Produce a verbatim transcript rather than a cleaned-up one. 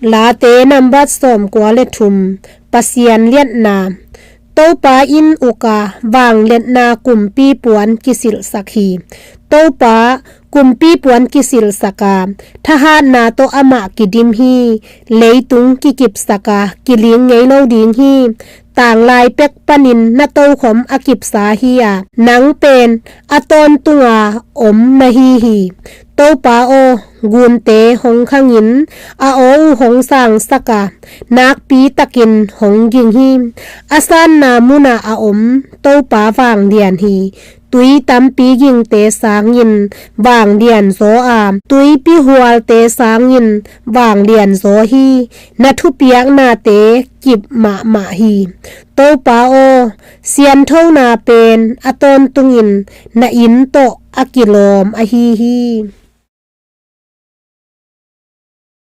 Late nambat sawmkua le thum. Pasian liatna. Topa in uk a, vangliatna kumpi puan kisilhsak hi. Topa kumpi puan kisilhsak a, thahatna tawh amah kidim hi. Leitung kikipsak a, kiling ngei lo ding hi. Tanglai pek panin na tokhom a kipsa hi a, nang pen a tawntunga om na hi hi. Topa aw, gunte hong khangin, a aw uh hong sangsak a, nakpi takin hong ging hi. A sanna munah a om Topa vanglian hi. Tui tampi gingte sangin vanglian zaw a, tuipi hualte sangin vanglian zaw hi. Na thupiaknate kip mahmah hi. Topa aw, sianthona pen a tawntungin na inn tawh a kilawm ahi hi.